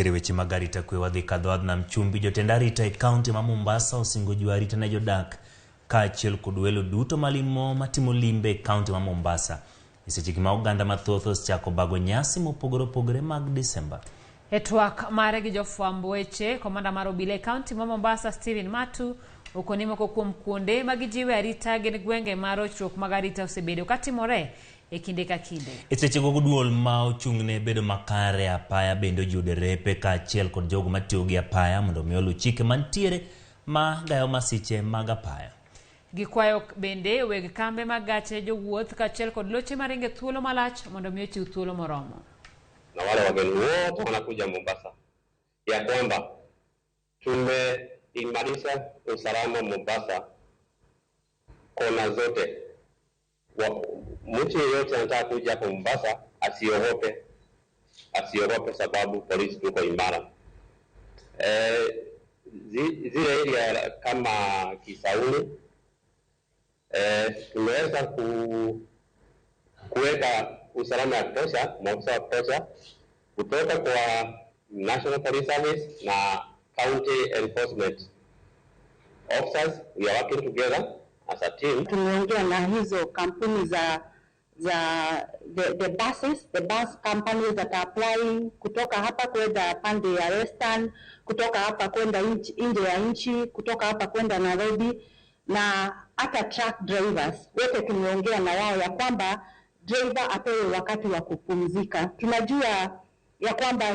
E weche mag arita kwe wadhi kadho wadh nam chumbi. Jotend arita e kaunti ma Mombasa osingo jiwo arita ne jodak kaachiel kod welo duto malimo matimo limbe e kaunti ma Mombasa e sechegi ma oganda mathoth osechako bago nyasi mopogore opogore mag Disemba. E twak mare gi jofwamb weche, komanda mar obila e kaunti ma Mombasa Stephen Matu okoni moko kuom kuonde ma gijiwe arita gin gwenge ma rochruok mag arita osebedo katimore e kinde ka kinde. E sechego duol ma ochung'ne bedo makare apaya bende ojiwo derepe kaachiel kod jogo matiyo gi apaya mondo mi oluw chike mantiere ma gayo masiche mag apaya. Gikwayo bende weg kambe mag gache jowuoth kaachiel kod loche maringo e thuolo malach mondo mi ochiw thuolo moromo. Na wale wageni wote wanakuja Mombasa, ya kwamba tumeimarisha usalama Mombasa kona zote. Mtu yeyote anataka kuja hapa Mombasa asiogope, asiogope sababu polisi tuko imara. E, zile area kama Kisauni, tumeweza kuweka usalama ya kutosha, maafisa wa kutosha kutoka kwa National Police Service na County Enforcement officers. We are working together as a team. Tumeongea na hizo kampuni za the buses, the bus companies that are applying kutoka hapa kwenda pande ya Western, kutoka hapa kwenda nje ya nchi, kutoka hapa kwenda Nairobi na hata truck drivers wote tumeongea na wao ya kwamba driver apewe wakati wa kupumzika. Tunajua ya kwamba